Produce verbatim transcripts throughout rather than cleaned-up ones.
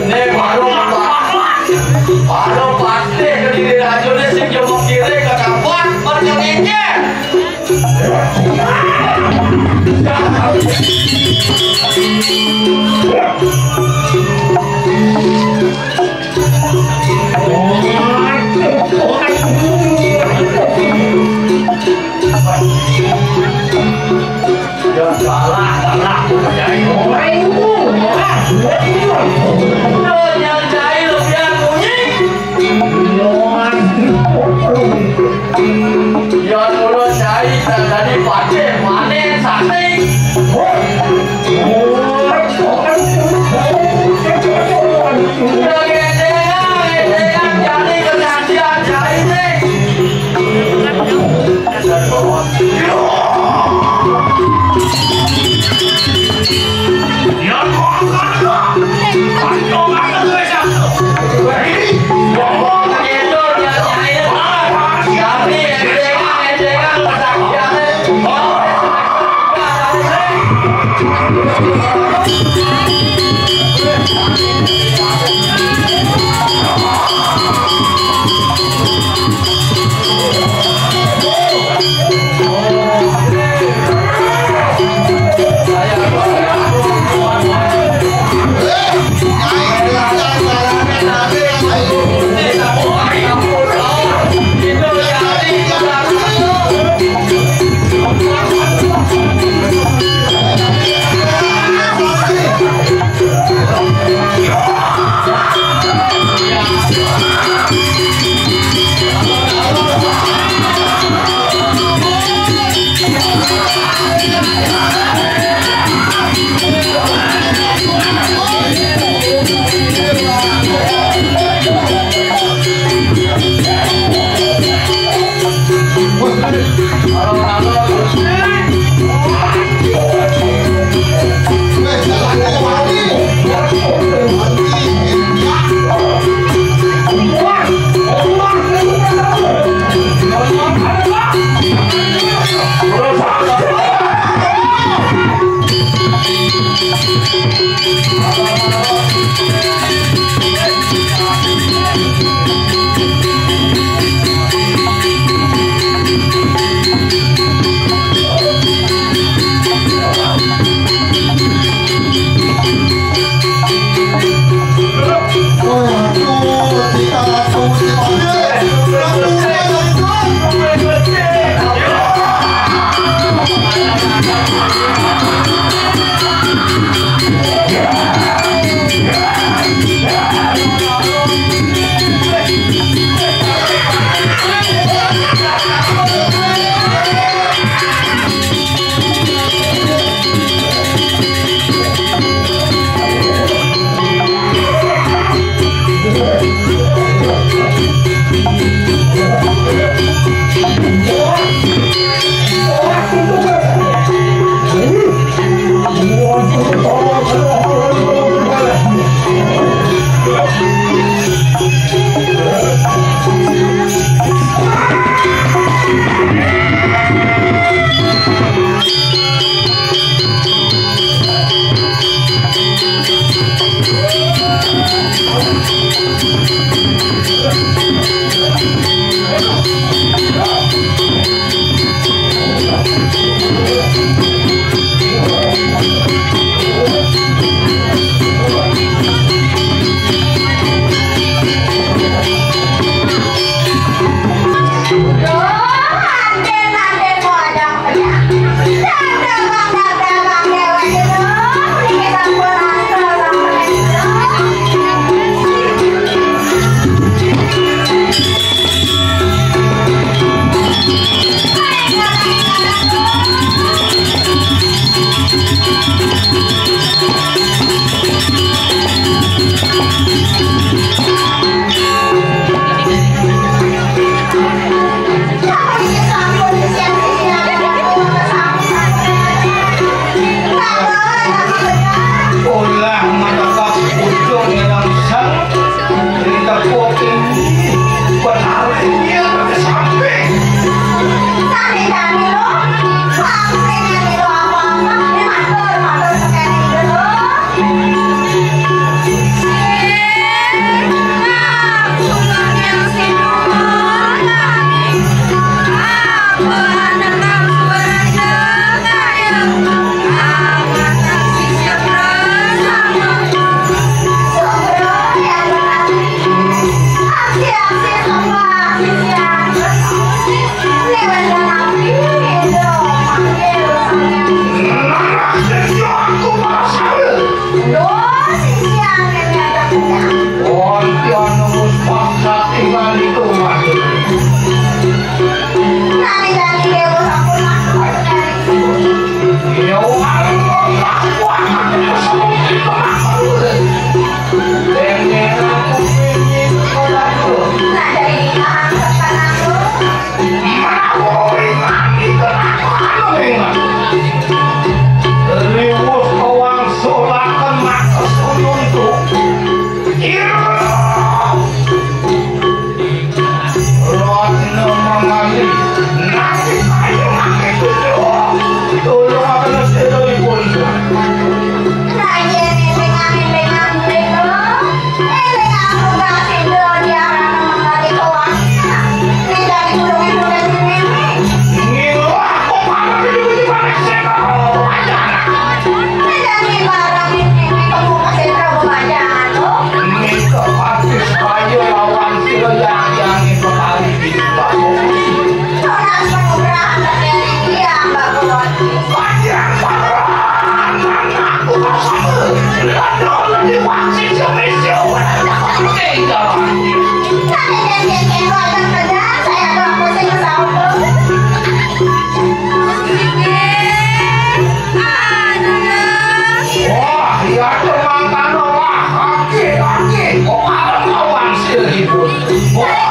Nih, baru, baru pasti ke diri raja nih, sing jenguk kiri ke kampung, berjengiknya. Ya, salah, salah. Nyai. Nyai, nyai, nyai, nyai. Ya, mula nyai, tadi pacé, mané, saté. Yang, yang itu kali di Mbak Bobi. Orang seberang, tapi dia Mbak Bobi. Panjang, Mbak Bobi. Wah, iya, teman, wah, aki, aki, kok malam kau wangsil ribut. Wah,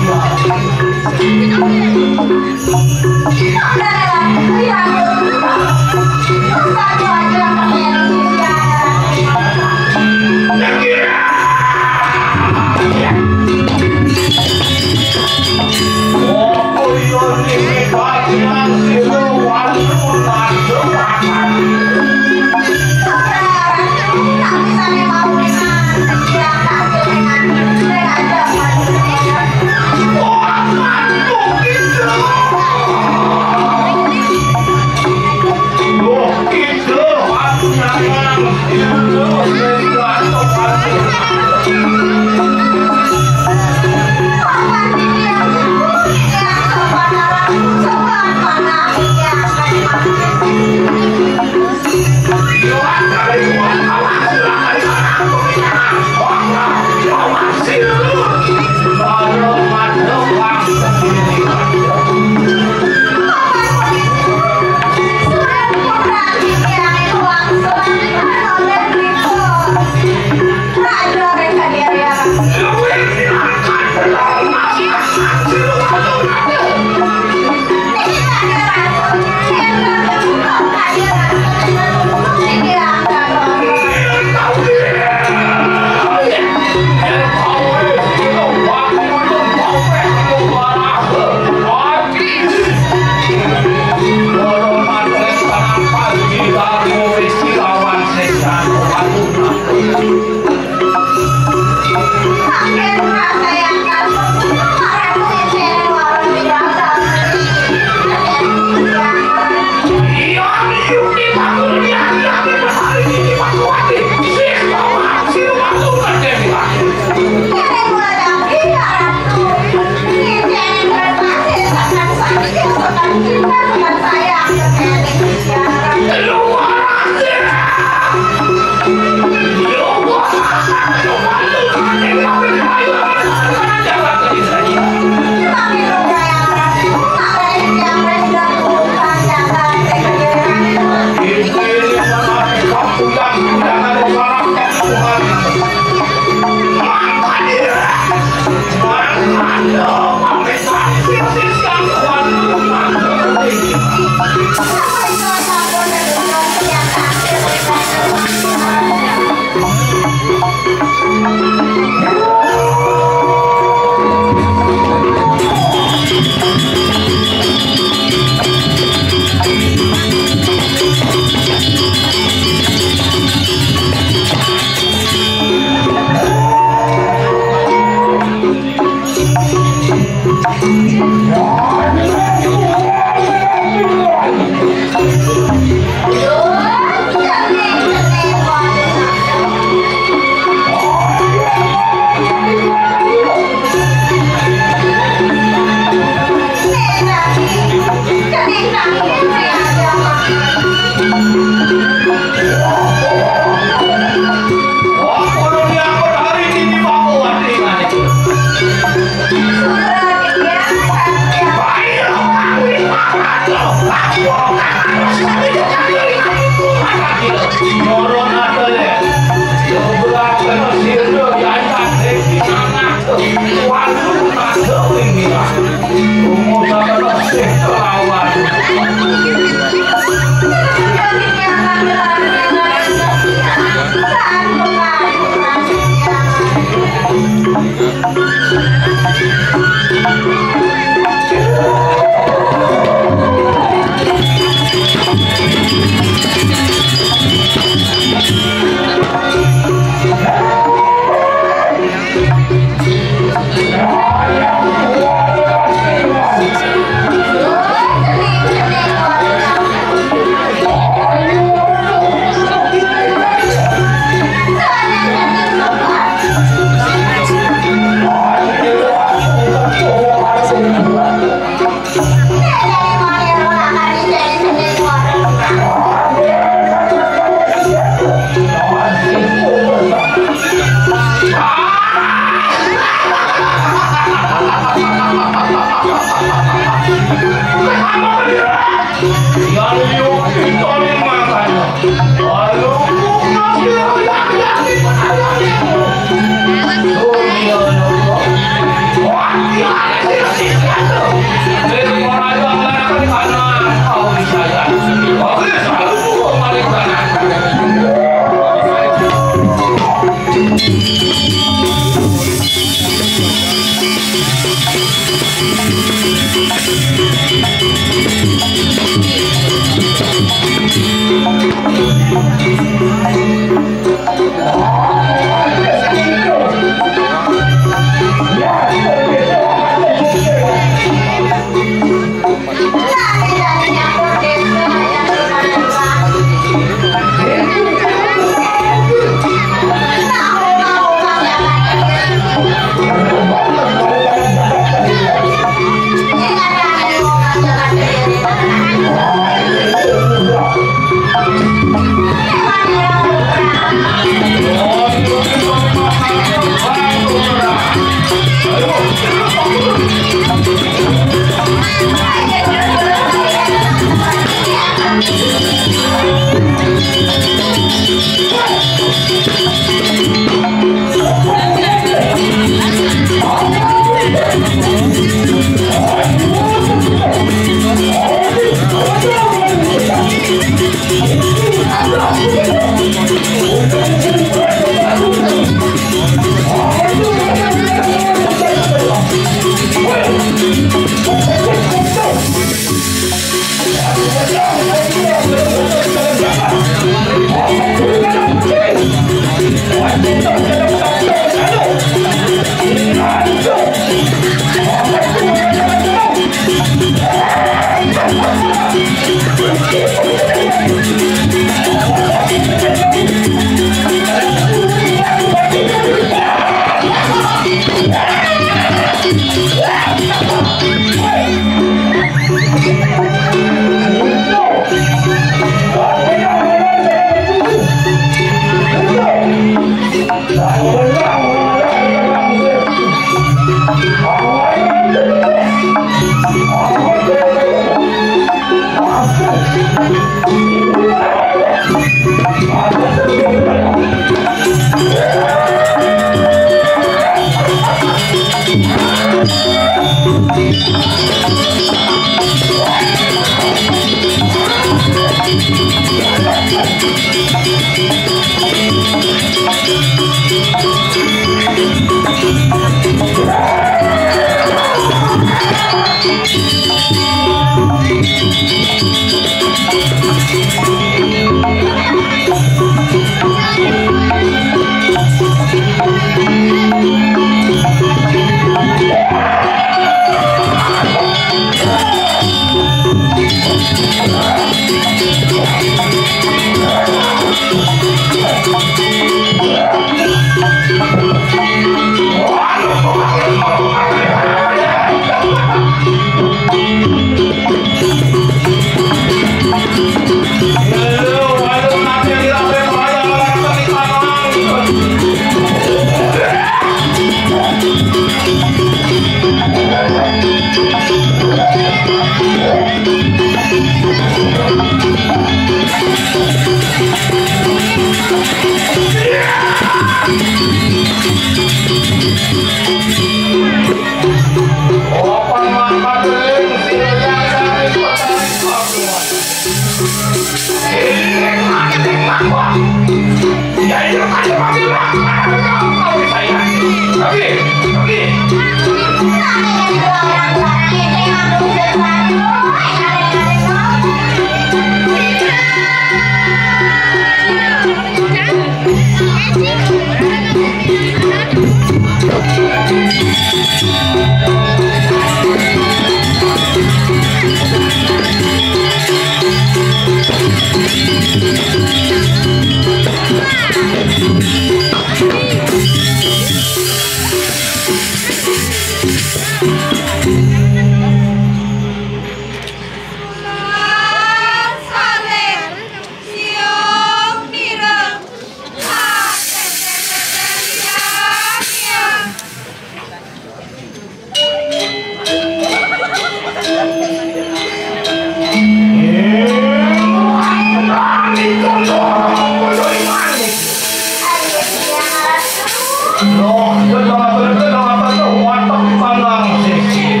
Loh, kenapa, kenapa tuh watak panang sisi?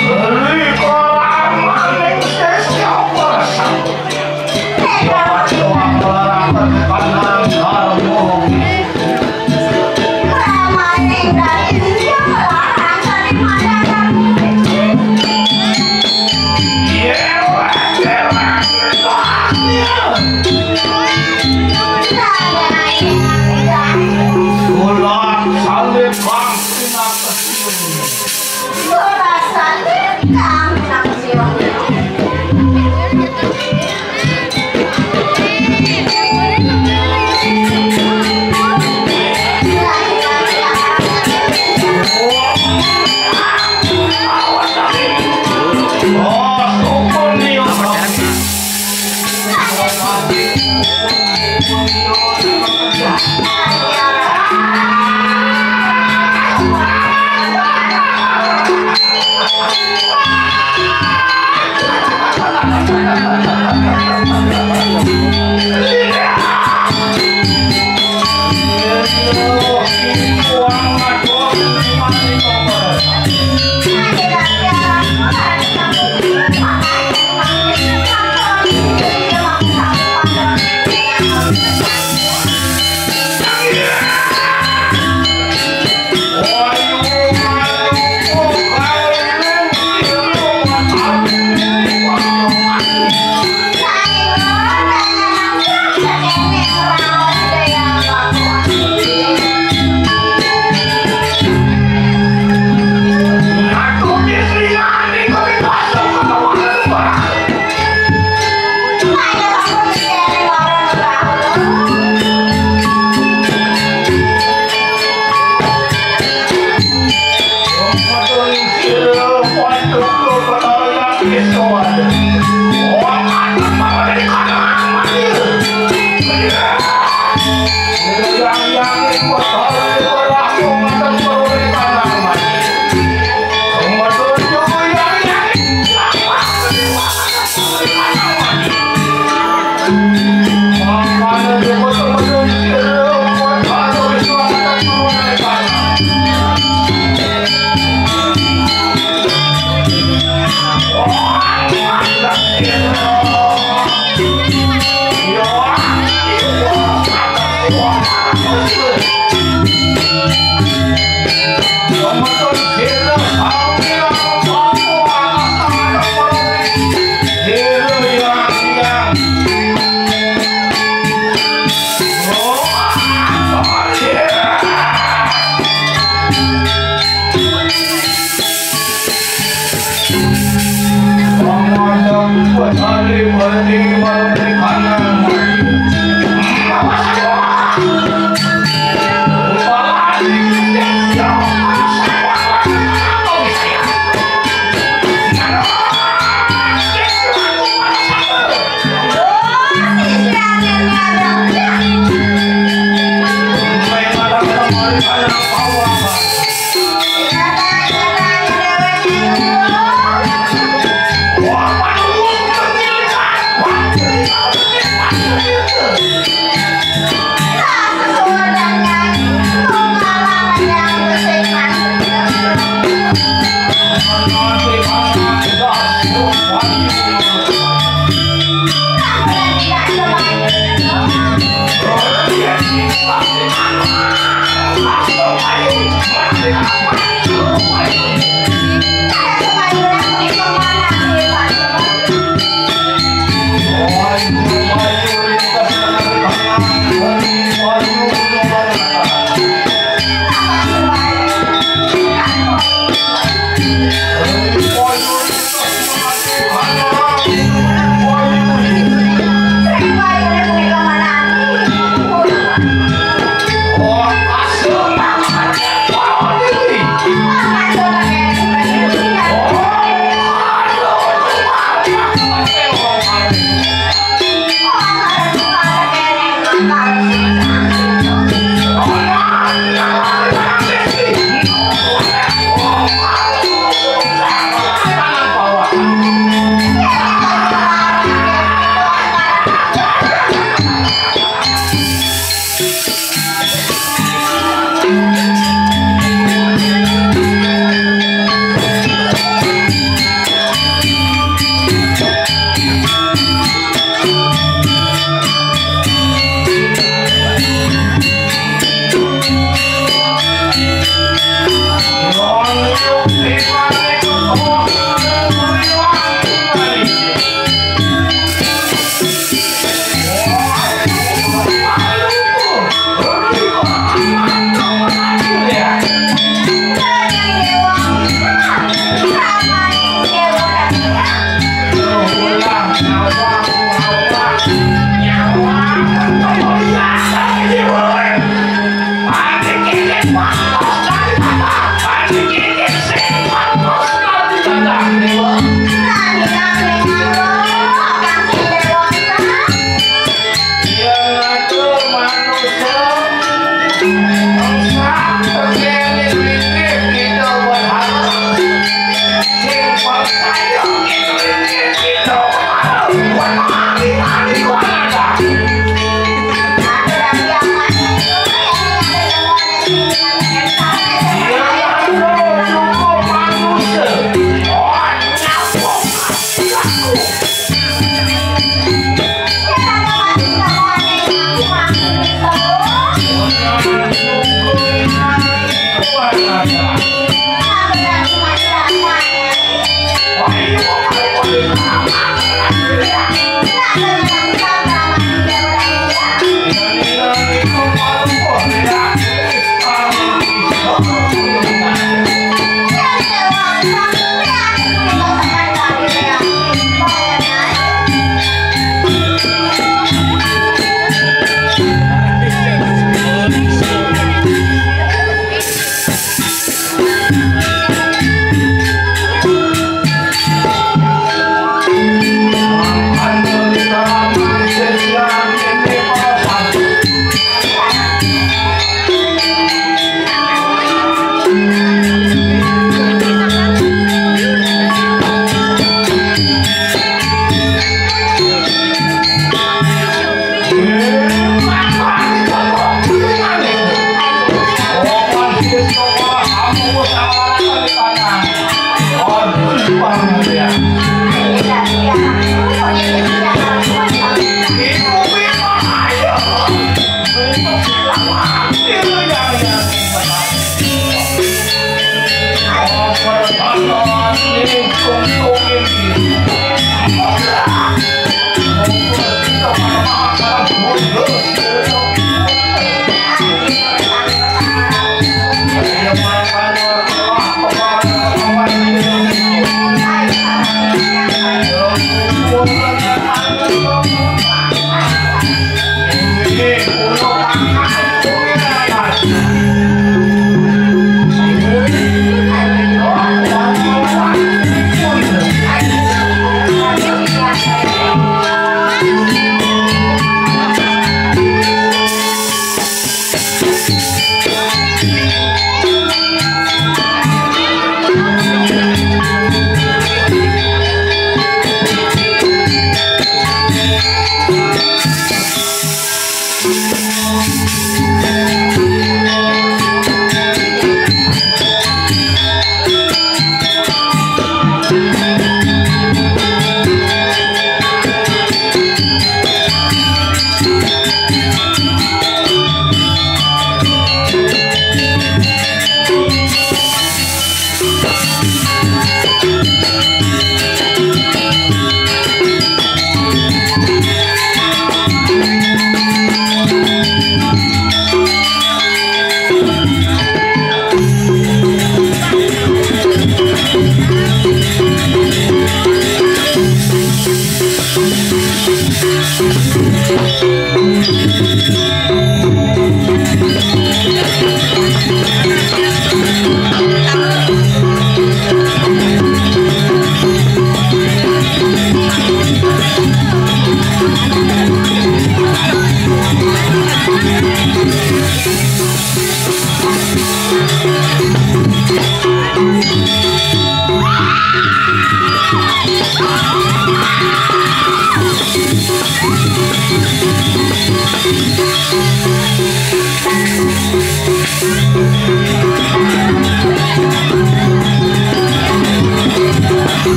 Beli kolam maning sisi apa?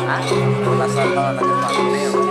Hah? Penasaran kalau nanya Pak Neo.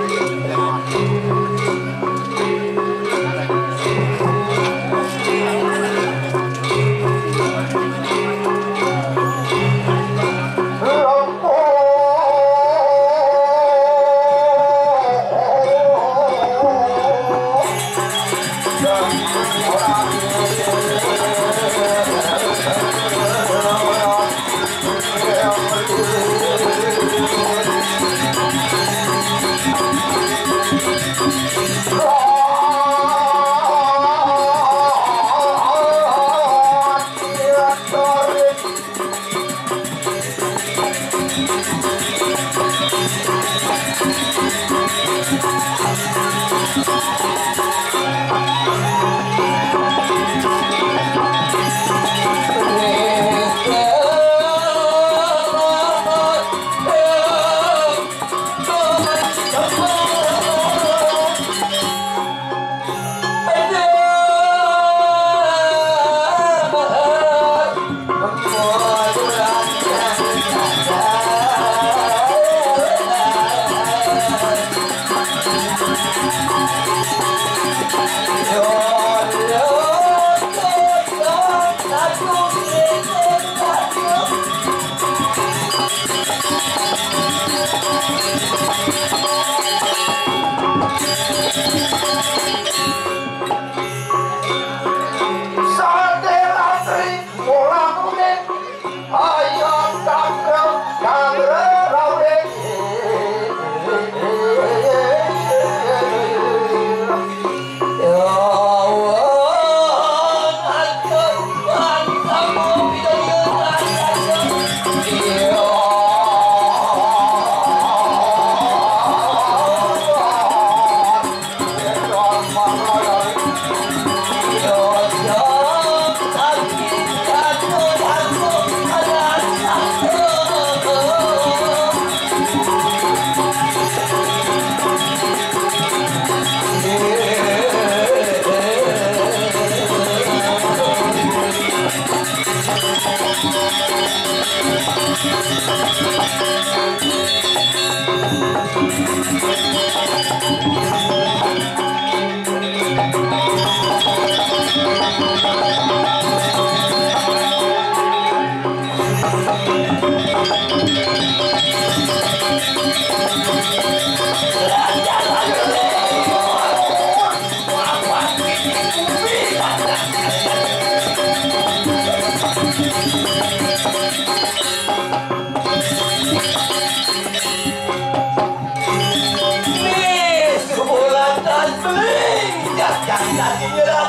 Nih, sebulan dan beling, jangan lagi nyerah.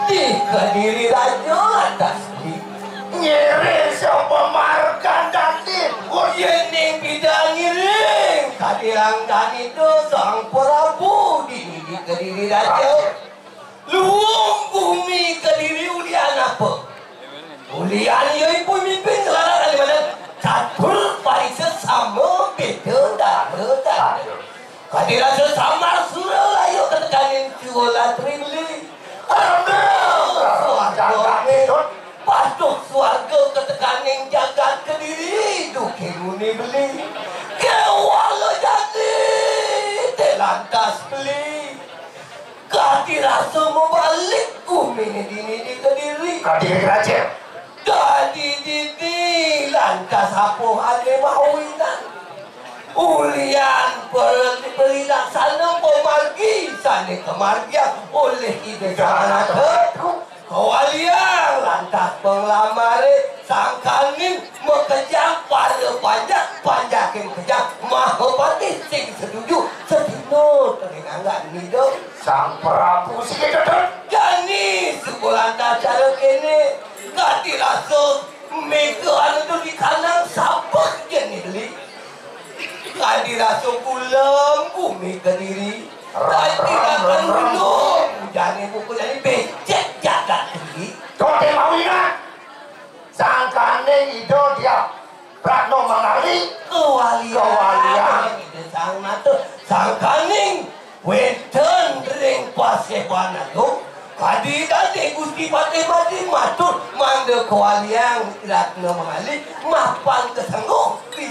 Di Kediri Raja atas. Ngiring sapa margandati? Oh, yen ning bidang ngiring, kadirang dani to Sang Prabu di, di Kediri Raja. Luwung bumi Kediri ulian apa? Ulian ya ibu mimpin nglarang kalimanan catur parisa sama beda dara dara. Kadira sesamar sura layu ketekaning Siwolatri beli. Arep swargane, patuh swarga ketekaning jagat Kediri duke muni beli. Kewala jati te lantas beli. Kati rasa mabalik gumine dini di Kediri. Kadiri Raja. Dadi didi lantas apuh ade mawinan. Ulian per-, perilaksana pamargi sane kamargiang olih Ida Sang Anatha. Kawaliang lantas panglamare sangkaning makejang para panjak, panjaking kejang Mahapatih sing setuju sedina tering anggan Ida. Sang Prabu sing ketut. Jani suku lantas cara kene, kati rasa mega anu tu dikanang sabeh jani beli. Kadi rasa kulem bumi Kediri. Kadi rakan gunung, jani buku jani becek jagat Kediri. Kote mau ingat. Sangkane Ida Diah Ratna Mangali. Kewalian. Kewalian. Ida Sang Nata. Sangkaning wenten ring Paseban Agung. Kadi dadi Gusti Patih Mati matur mangda kewalian Ratna Mangali mapan kesengguh di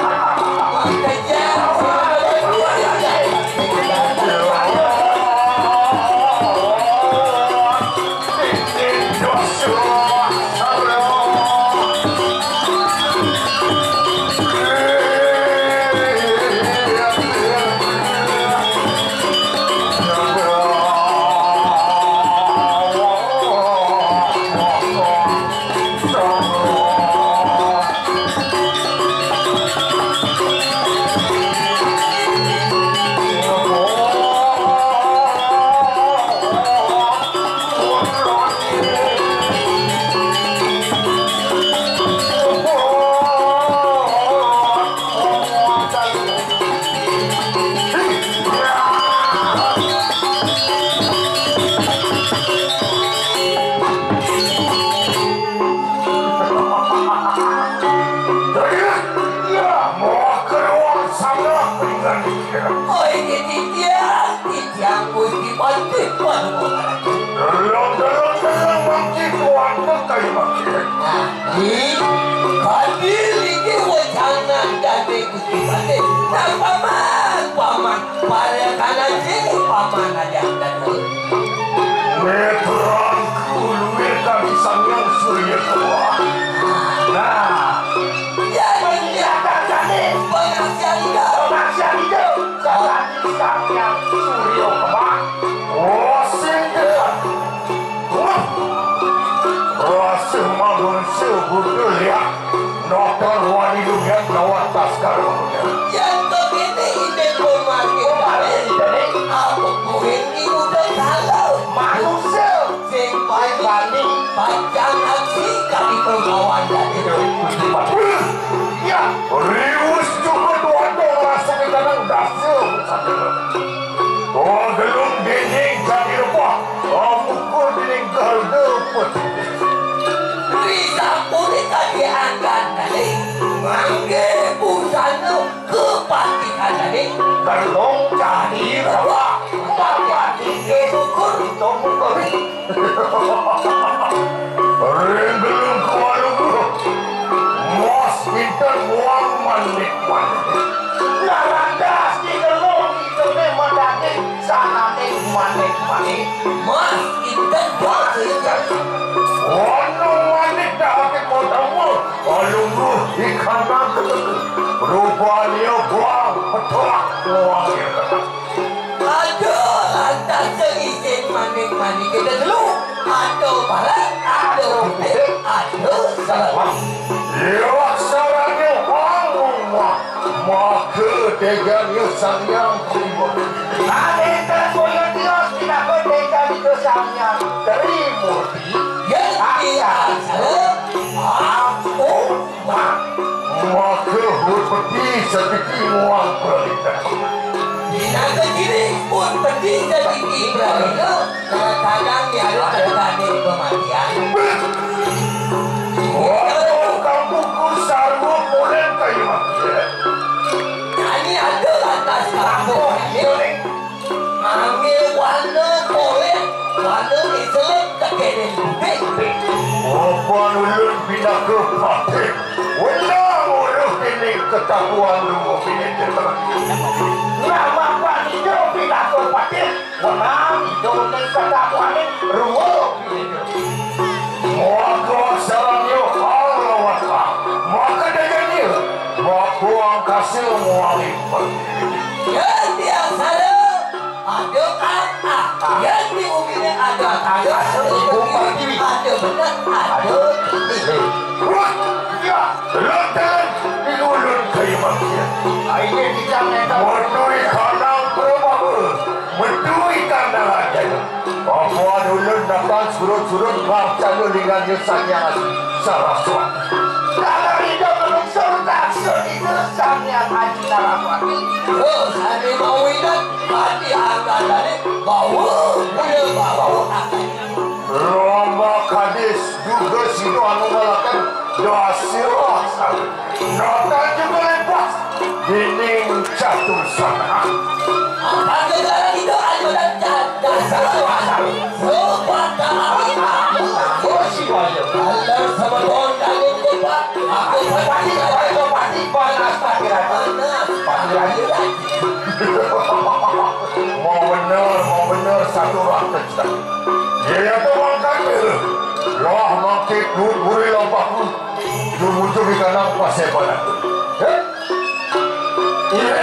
Oi, titiang, titiang Gusti Patih, panuwun. Deleng, deleng, deleng, Mang Cituan, kayu Mang Cituan. Nah, di, hadir iki wejangan dadi Gusti Patih. Nah, paman, paman, para kanaji, paman aja. Weteran kuluwir kami Sang Hyang Surya Keluar. Nah, ya, ya, Hidupnya lawan Laskar Mamuda. Yang kekini indik pemanggilan. Kemarin ini. Aku kuing di udah kalah. Manusia. Sing paling bani. Pancang aksi kami pengkawan dan itu. Ya, riwus juga dua orang rasa kita nang dasar. Oh, gelung dinding jadi rebah. Oh, mukul dinding galda pun. Risampuri kadiangkan tadi. Mangke busana kepatihan tadi. Gelung jadi rebah. Mapati ke syukur. Itu mukul. Ring gelung kualugu. Mos pinten muang manik-manik. Nah, lantas di gelung itu nih madaging sanane manik-manik. Mos pinten muang itu. Ono manik daging mau tahu. Kualugu ikan nangkep. Rupanya buang petuak muang. Aduh, lantas sing isin manik-manik kita dulu. Aduh, parak, aduh, putih, aduh, salah. Lewat sarangnya bangun, wah. Maka teganya Sang Hyang Trimurti. Ada yang tergoyang dia, tidak berdekat itu Sang Hyang Trimurti. Ya, iya, salah. Aku. Wah, maka pun pedih sedikit muang pelita. Dina kecil pun pedih sedikit pelita. Kadang-kadang dia ada terjadi kematian. Walau kampungku sarwa pulen kayu mati. Ini ada lantas kampung ini. Angge wana poleh, wana iselek tekene putih. Apa ulun pinaka patih? Wenang uruh kene ketakuan ruwa pinaka. Nama panida pinaka patih? Wenang ida ning ketakuane ruwa pinaka. Maka sarangnya hal lawan hal. Maka dagangnya. Maka angkasa muali. Ya, tiang sarang. Ada kata, yang di umine ada kata, ada benar, ada. Wah, ya, lantaran di ulun kayu manusia. Ayo kita minta. Mentui kandang perbawa, mentui kandang aja. Apa ulun datang surut-surut, marcana dengan nyusahnya lagi. Saraswati. Kalau hidup menungsur, tak surut itu sangnya haji Saraswati. Oh, sani mau ingat. Ati angkatane bawa, udah bawa angkat. Lomba kadis juga sida anu ngalakan dasi roh. Nonton juga lepas dinding catur sana. Apa negara itu anu dan dasar roh? Sobat dalam aku. Alas sama don dan lupa. Aku pati, aku pati, panas pati rata. Panas pati rata. Mau bener, mau bener satu ratus. Dia tu orang kata, lah makin duit buri lampah tu. Jujur di kandang pasai panas. Eh? Iya.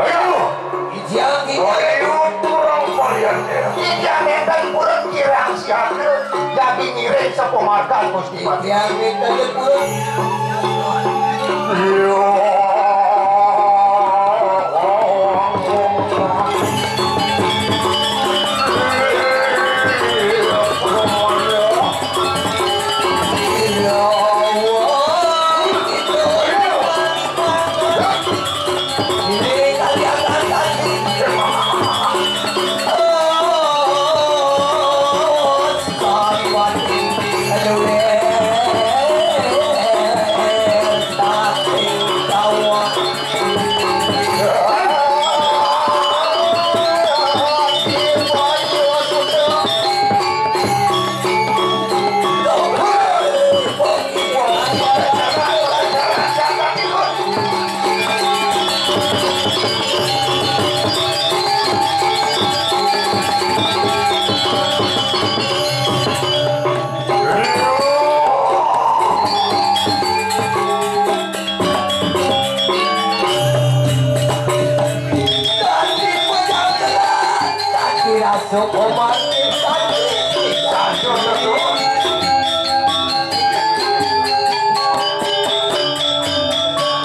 Ayo. Ijang, ijang. Ayo, turang varian ya. Ijang enten purun kirang siaga, dadi ngiring sepumargan Gusti Patih. Ijang enten purun. Iya. Sopo maning tadi? Aduh, aduh.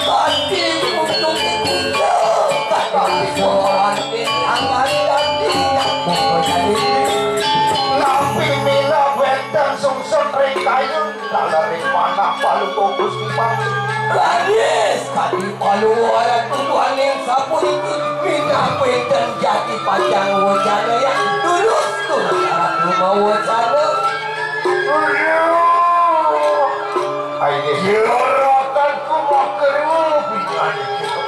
Tadi untuk kuda, tadi sopo maning tangan tadi. Napi mila wénten sungsut ring kayun, lalering panah palu Gusti Patih. Raris kadi palu ora tuduhaning sapuniki, minab wénten jati pacang wacana ya, durus tur sarat lumawacana. Ayo, silakan kumakerwa pingan.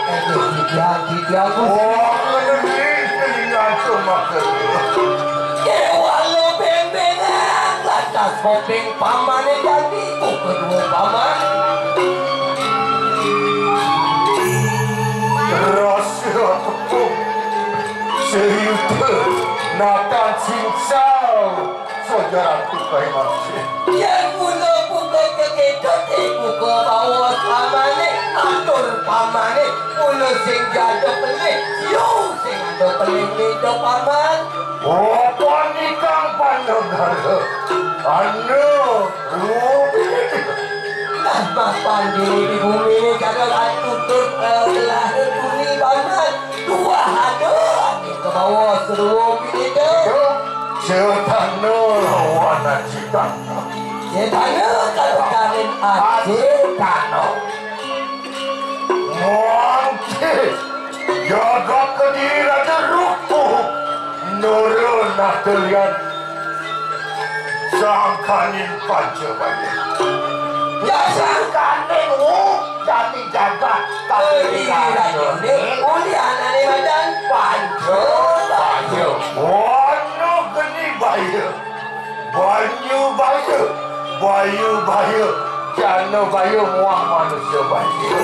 Ayo, tidak, tidak, Gusti. Oh, ngene iki, telinga kumakerwa. Kéwala bémbéngan, lantas koping pamané jati, buka dua paman. Rasa tepung, seyuta, natan singsal, sajaran tukai manusia. Yén mula buka keketut, buka bawa pamané, atur pamané, mula sing jada pelih, yo sing ada pelih nida paman. Apa nikang panegara? Anu, rupi. Nah, mapan di bumi ini kagak atutur, eh, lahir bumi paman. Tuah ada, ane ke bawah seruwa bini tu. Setana lawan ajikan. Setana kalau karin ajikan. Mangke jagat Kediri rada rukuh. Nurun atelian sangkaning panca baya. Ya sangkaning wong jati jagat Kediri rada. Uli anane madan panca baya. Wana geni baya. Banyu baya, bayu baya, jana baya muah manusa baya.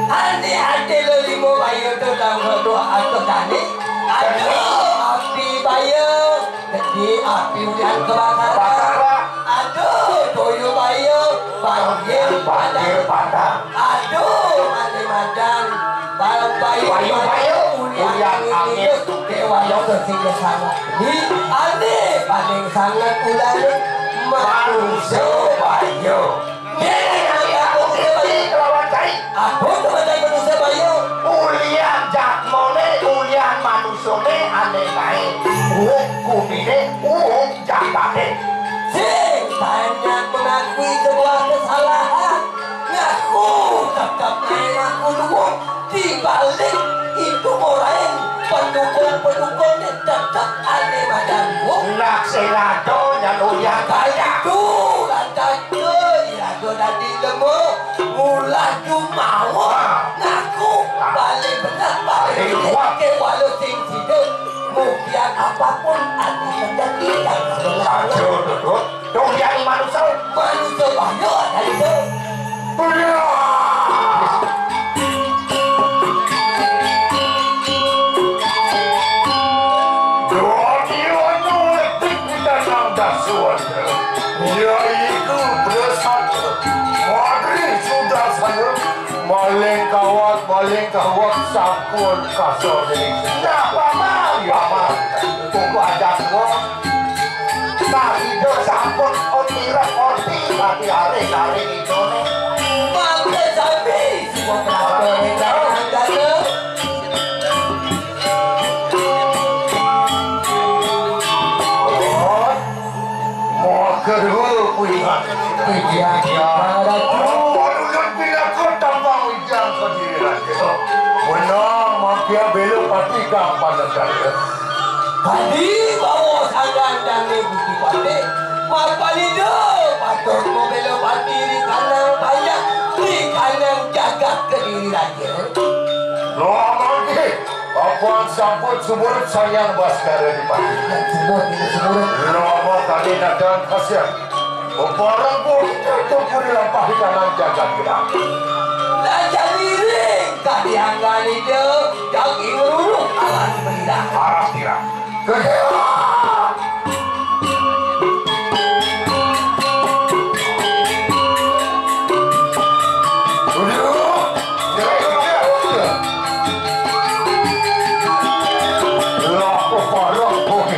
Ane ate lelima baya tu tangga tu atau tani. Aduh, api baya. Gede api ulian kebakaran. Kebakaran. Aduh, toya baya. Banjir, banjir padang. Aduh, ane madan. Bayu-bayu, ulian angin, déwata sing sanget. Di ane paling sanget ulane manusa baya. Déning ane aku kelawan cai. Aku teman manusa baya. Ulian jatmane, ulian manusane ane kae. Uuk kumine, uuk jagate. Sing banyak mengakui sebuah kesalahan. Ngaku tetep ae ngaku luwung. Di balik itu orain pendukung-pendukungnya tetep ane madan luwung. Nak sing ado nyan uyah kaya. Itu raja ke iraga dadi lemo. Mula jumawa. Ngaku paling bener, paling kuat. Ke walau sing sida. Mugian apapun ane terjadi, jangan berlarut. Aduh, Dudut. Dong, ya, manusia. Manusia bahaya, tadi tu. Iya. Dadi anu letik kita nang dasuan. Yaiku bersatu. Madri sudah saya. Maling kawat, maling kawat, sampun kasar diri. Nah, paman, paman. Tunggu aja, Tuan. Nah, ida sampun otirep orti, tapi hari-hari idone. Mangke sami, semua penonton yang datang. Maka dulu kuingat. Iya, iya. Panulan pinaka tambang wijang kediri raja. Menang mampir bela pati kang panegara. Tadi bawa sandang dane Gusti Patih. Mapan ida patut membela pati di kandang banyak, di kandang jagat kediri raja. Loh, mangke. Apan sampun sumurip Sang Hyang Baskara dipati. Sumurip, sumurip. Lama kali nadang kasihan. Barang pun itu puri lampah di kanan jagat kita. Raja Giring kadi anggan ida daging ruruk alas berira. Aras tira. Kedua. Lah, parah, boy.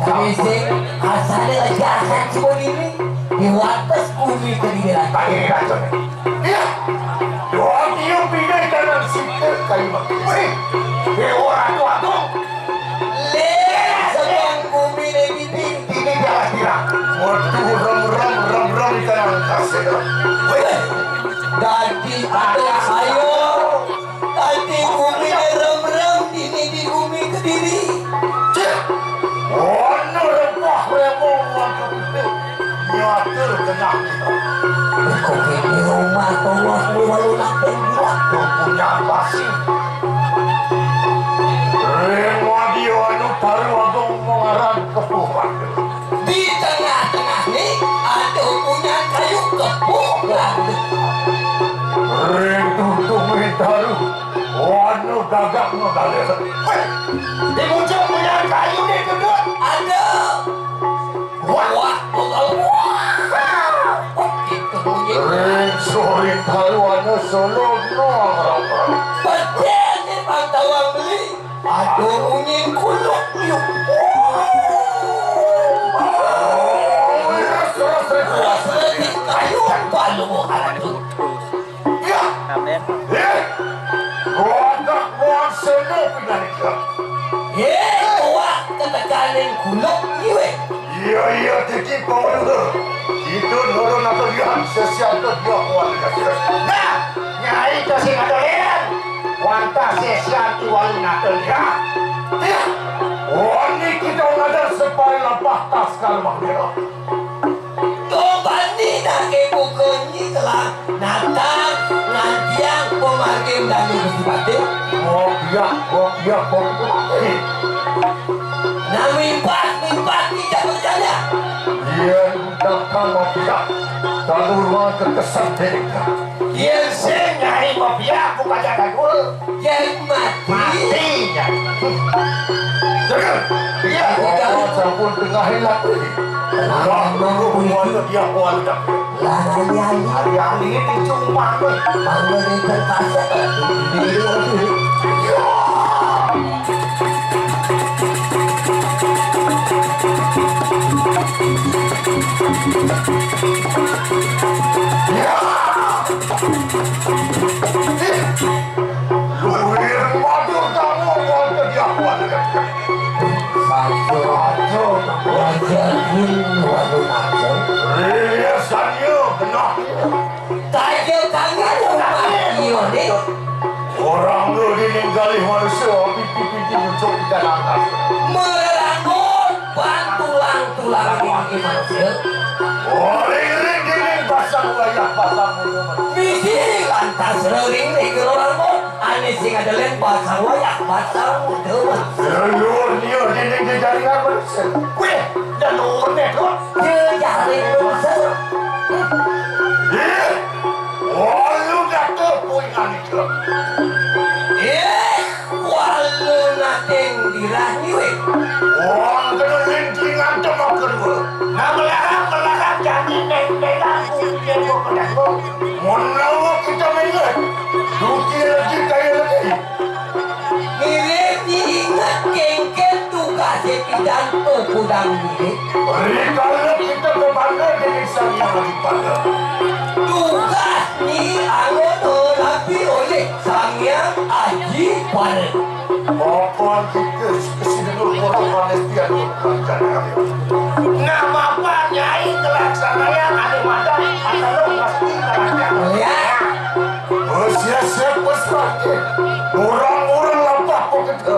Bisi asalé jahat cuma ini di wates bumi kediri. Bagi racun. Iya. Dua tiup pindah kanan situ kayu mati. Wih, Dewa Ratu Agung. Lé, sedang bumi ini di ini dia kira. Waduh, rem rem rem rem di kanan kasih. Wih, dadi ada ayo. Dadi bumi ini rem rem ini di bumi kediri. Cih, ono rempah remong mangkep itu. Nyatur genah. Kok ini rumah tongos walu nang pembuat. Punya pasti. Remo dia anu paru agung mengaran kepuhan. Di tengah-tengah ni ada punya kayu kepuh. Ring tuntung taruh. Anu gagak no dalil. Weh, di pucuk punya kayu ni duduk. Ada. Wah, wah, wah, wah. Itu bunyi. Ring suri taruh anu solo no. Betul ni pantauan beli. Aduh, bunyi kuluk yuk. Oh, iya, terus, terus, terus. Terus, terus, kayu palu. Aduh. Ya. Amin. Eh, gua agak muat seno pindah. Eh, gua ketekanin kuluk iwe. Iya, iya, tiki power tu. Itu nurun atau dia sesiap tu dia kuat. Nah, nyai kasih ada lian. Wanta sesiap tu walu natal dia. Dia. Wani kita ada sepai lapah tas kalau dia. Tobani nak ibu kunyi telah. Natang, ngantiang, pemargin dan ibu sipatin. Oh, iya, oh, iya, oh, iya. Nah, mimpat, mimpat, tidak bercanda. Iya, datang, oh, iya. Lalu ruang kekesan mereka. Iya, sing, nyai, oh, iya, bukan jaga gol. Iya, mati. Mati, nyai. Jaga. Iya. Oh, campur tengah hilang. Lah, nunggu buat dia, buat dia. Lah, nyai, nyai. Hari-hari ini cuma, eh. Mana ni terpaksa? Ini, ini, ini. Luwir madu tamu wonten Yahuwah. Saja, saja, waduh, saja. Rilis saja, genah. Taja kangen umat iya, Dik. Orang lu dining galih manusia, pipi-pipi nyucuk di dalam. Merangkul pan tulang-tulang ini manusia. Ring-ring dining pasang wayah pasang muda manusia. Misi lantas ring-ring gerorangkul, ane sing ada len pasang wayah pasang muda manusia. Leluhur dia dining di jaringan manusia. Weh, leluhur nih, Dut. Jejaring dosa. Ih, walu datu puing anika. Ih, walu nating dirah niwit. Wong kena lintingan demak kedua. Nah, melarang, melarang, janji neng-nengan kumpir kok kedangkong. Menawa kita mengingat, duki lagi kaya lagi. Mirip diinget kengken tugasé pidanto kudang mirip. Rikala kita berbangga dengan Sang Hyang Adipala. Tugas ni anggota rapi oleh Sang Hyang Adipala. Apa kita kesini dulu orang Palestina kerajaan. Nah, Bapak Nyai kelaksanaan ada madan, ada lo pasti kerajaan. Ya. Siap-siap pesakit. Orang-orang lapah pun kata.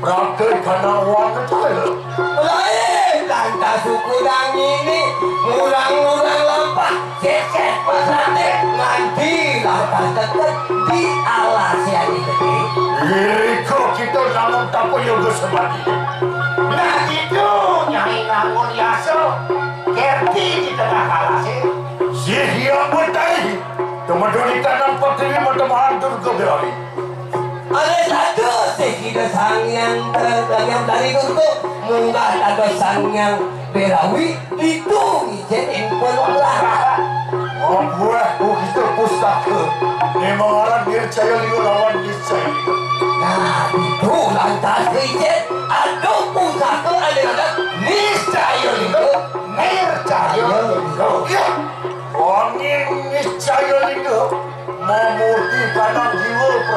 Praktek kanak wan kata. Lain lantas suku dangi ni. Orang-orang lapah. Cecet pesakit. Nganti lantas tetap di alas yang diketi. Liko kita namun tak pun yoga sebati. Nah gitu. Nyai namun yaso. Kerti di tengah alas ini. Si hiang bertahi. Temadon ikan nampak diri mata mahan Durga Birawi. Ada satu sehingga sang yang ter-, yang dari Durga munggah ada sang yang Birawi itu izin impun lah. Buah bukit pustaka. Memang orang dia caya liu lawan dia caya. Nah, itu lantas izin. Aduh, pusaka ada-ada. Ni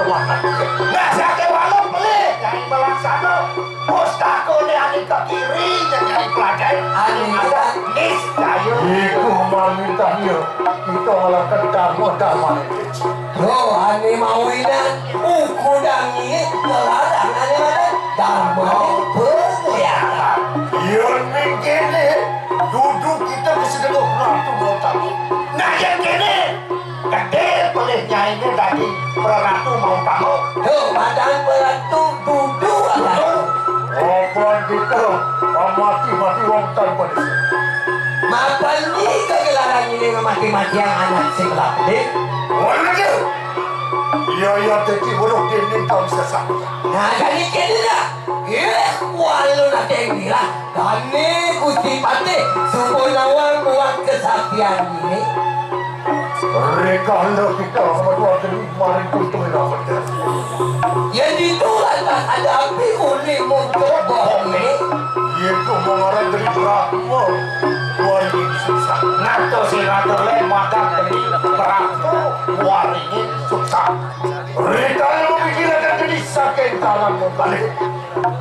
Nah, saking walu pelih, Nyai melaksana. Pustakané ané ka kiri, Nyai pelajari. Ané ada niscaya. Iku mamintan ya, kita ngalakukan dharma-dharma ini. Yo, ané mawinan, ukudan ini kelarang ané mana? Dharma penglihatan. Yén mingkene, dudu kita kesedengah ratu mau tamu. Nah, yén kene, gedé pelih nyainé dadi praratu mau tamu. Tuh, madan praratu dudu aja. Apa kita mati-mati wong tanpa desa. Mapan ni kegelaran ini mati-matian anak sing lapdé. Wong aja. Iya, iya, dadi weruh déning kaum sesat. Nah, dadi kene dah. Eh, walu nate ngira. Dane Gusti Patih, sumpun nawang buat kesaktian ini. Rikala kita sama dua geni maring kuntung ira pedes. Yen itu lantas ada api uli muncul bohong ini. Yaitu mengarah dari Brahma. Waring susah. Nato sinato le makan dari Brahma. Waring susah. Rikala memikirkan geni saking tanganmu balik.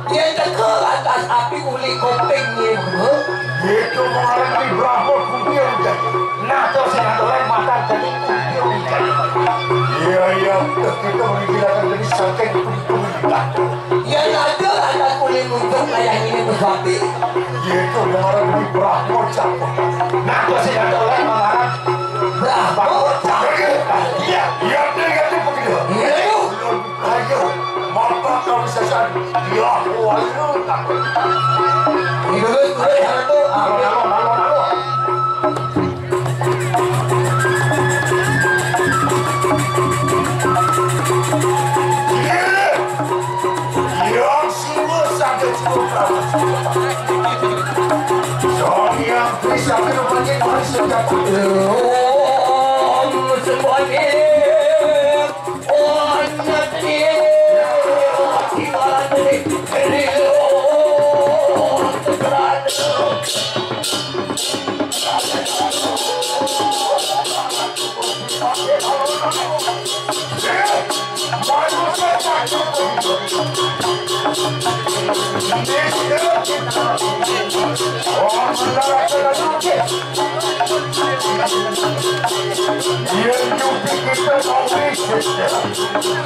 Yen teka lantas api uli koping nyewa. Yaitu mengarah dari Brahma Kumpil Jaya. Nah, terus yang satu lain makan jadi Kumpil Jaya. Iya, iya, kita menghilangkan dari saking kuntung. Yen ada lantas uli muncul kayak ini berbabi. Yaitu mengarah dari Brahma Campur. Nah, terus yang satu lain mengarah Brahma Campur. Iya, iya, iya, iya, begitu. Iya, yuk. Ayo, mapa kau sesan? Ya, walu tak. Ini dulu, dulu, sana tuh. Ah, lalu, lalu, lalu. Iya. Yang semua sakit semua perawat. Soalnya bisa kita pakai manusia. Om semuanya.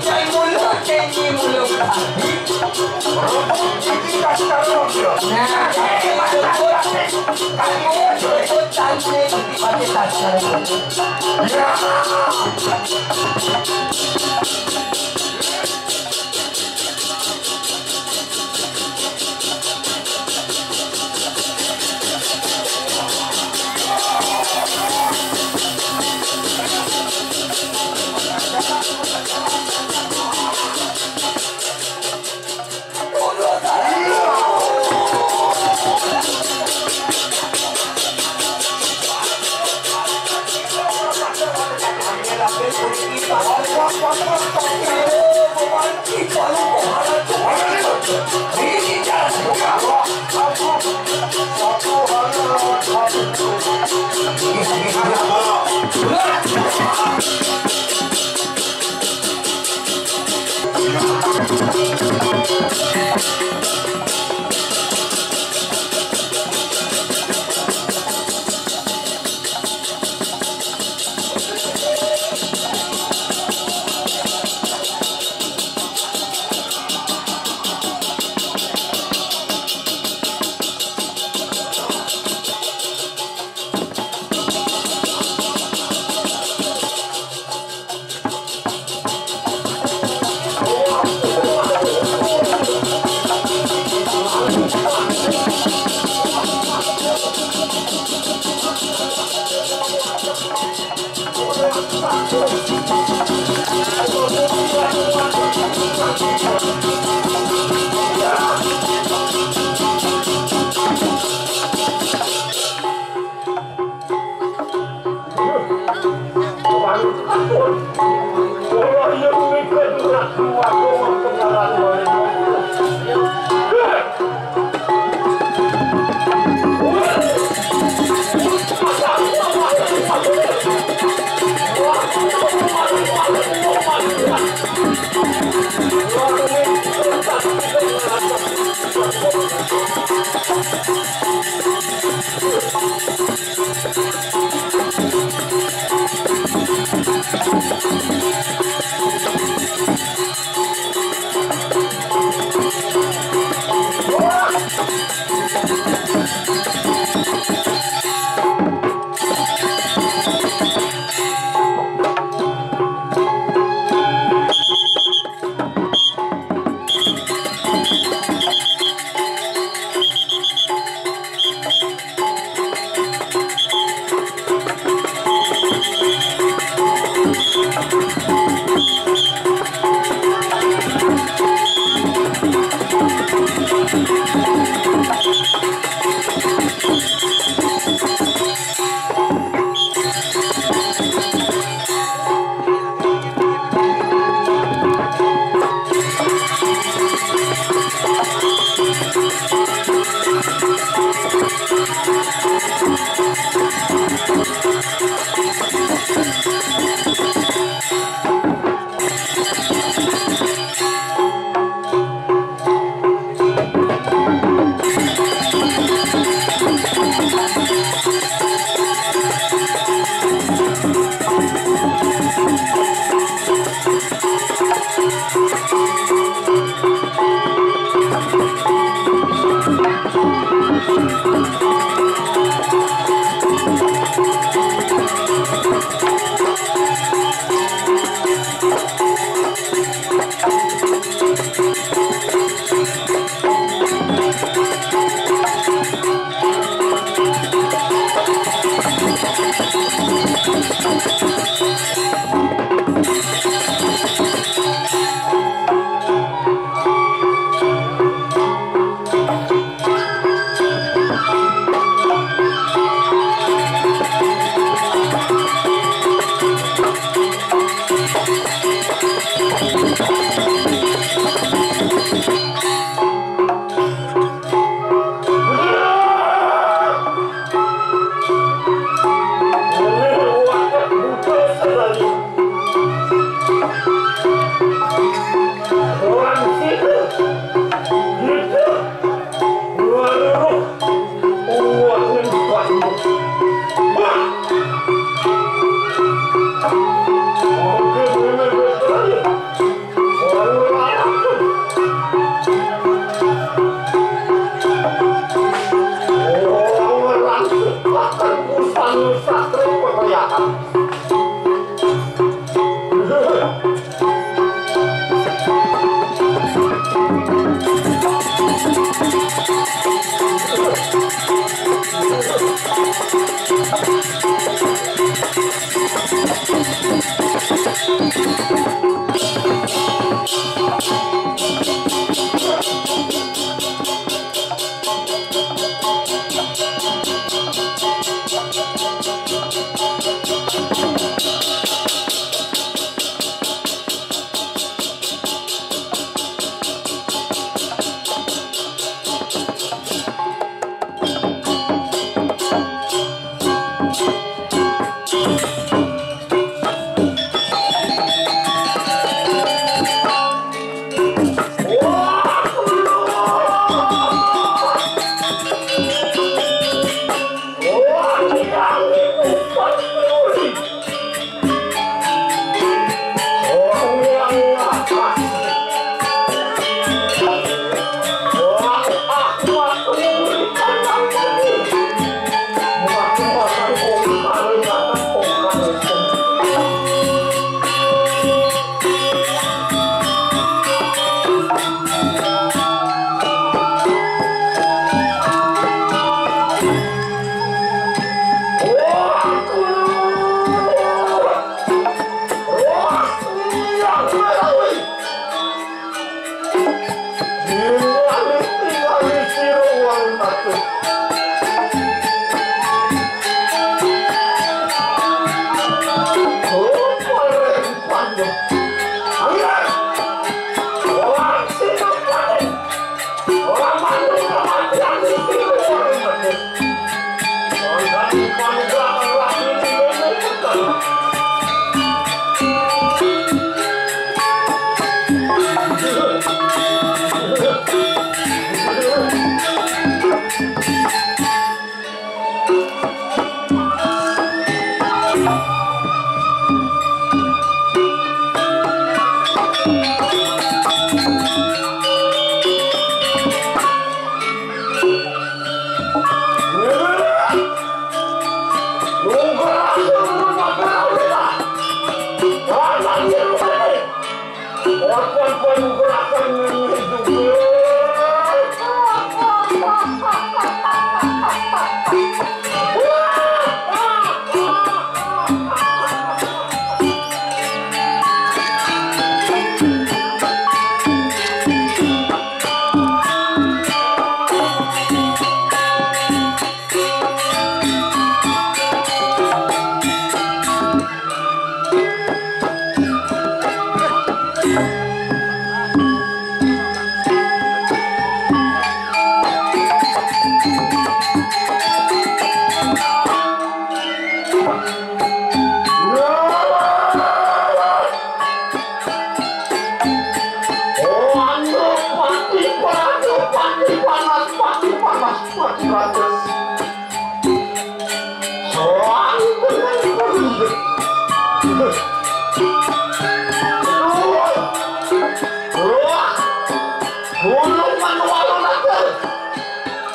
Yang mulut, yang mulut.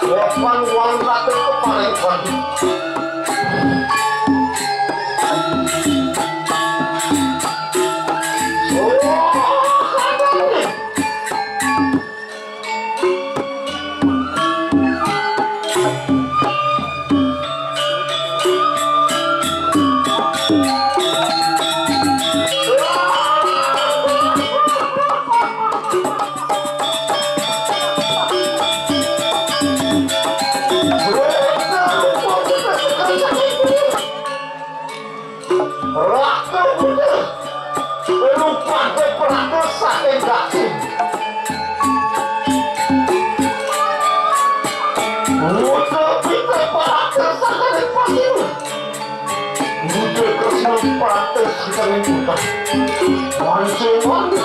Wah, wah, wah, wah, Batur kepaling banget. Oh, katanya. Ratu Butuh, rupane prate saking Daksina. Butuh pite prate saking Pasir. Butuh Kresna prate saking Utah. Wanci-wanci,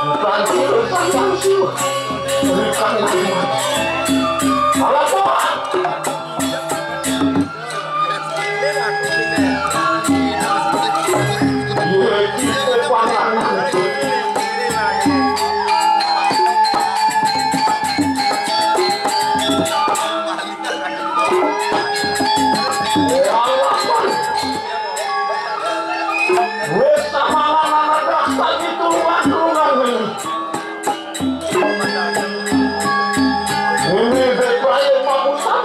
bukan sira sang Siwa. Rikane kumat. Alah, Pak. Wis samalan anak saiki tulungan-tulungan. Ini dek bae pamutan.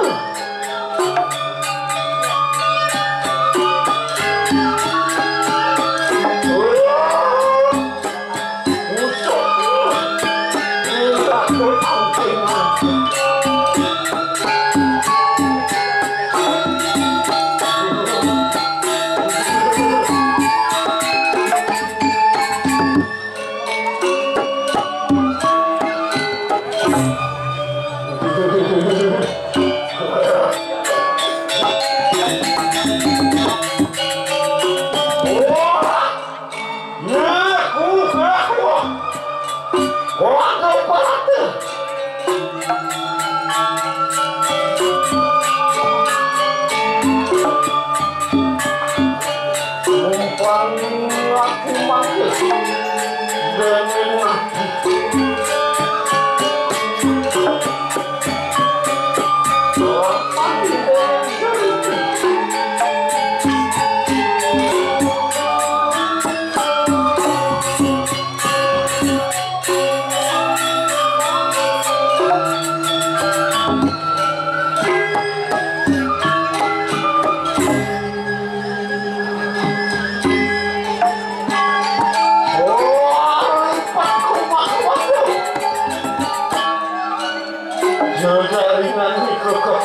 Jaringan iki kok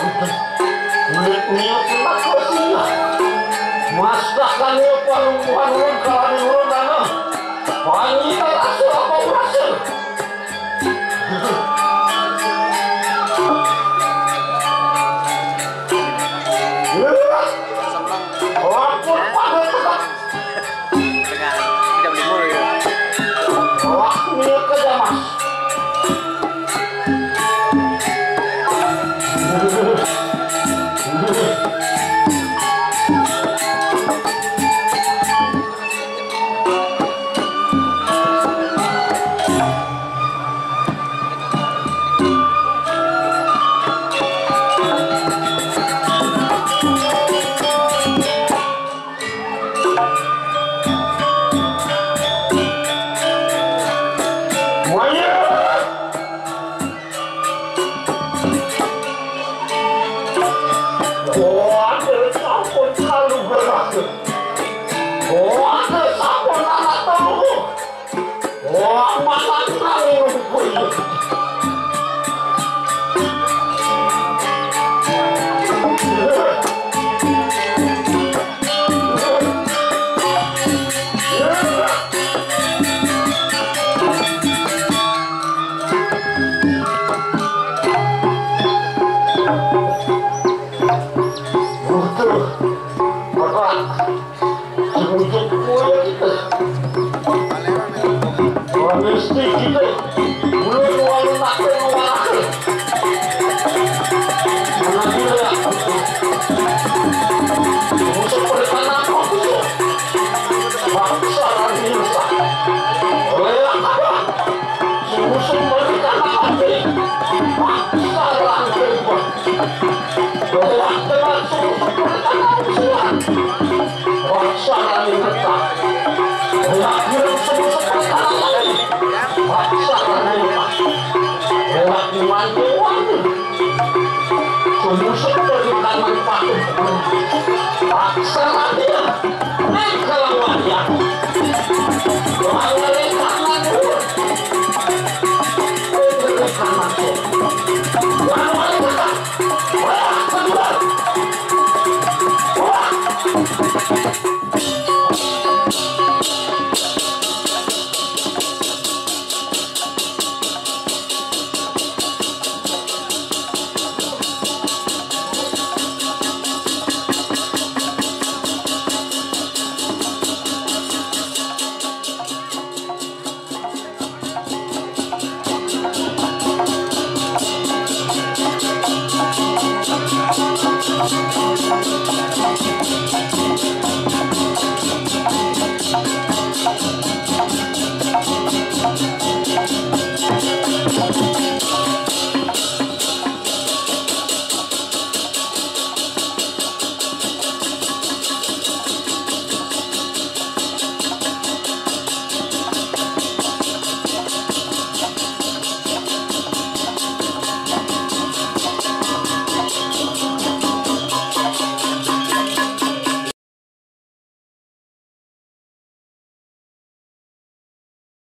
kulit niat makasih. Masakan yo paling paling kalane urun ana. Pangitan asal apa berhasil. Lapor pada tetap. Tengah. Kita beli mulu ya. Wah, ini kerja, Mas. Wah, sampun kalu berhasil. Wah, sampun anak telu. Wah, malah kalu. Waduh, Bapak, semenjak kuliah kita, honesty kita, belum walau tak tahu walau. Mana dia? Ora tekan sungsep perkara usulan. Ora sarani ngetah. Ora kirang sungsep perkara lain. Ora sarani ngetah. Ora diwanti-wanti. Sungsep perkara manfaat. Paksa latihan. Nek kalang wayang. Ora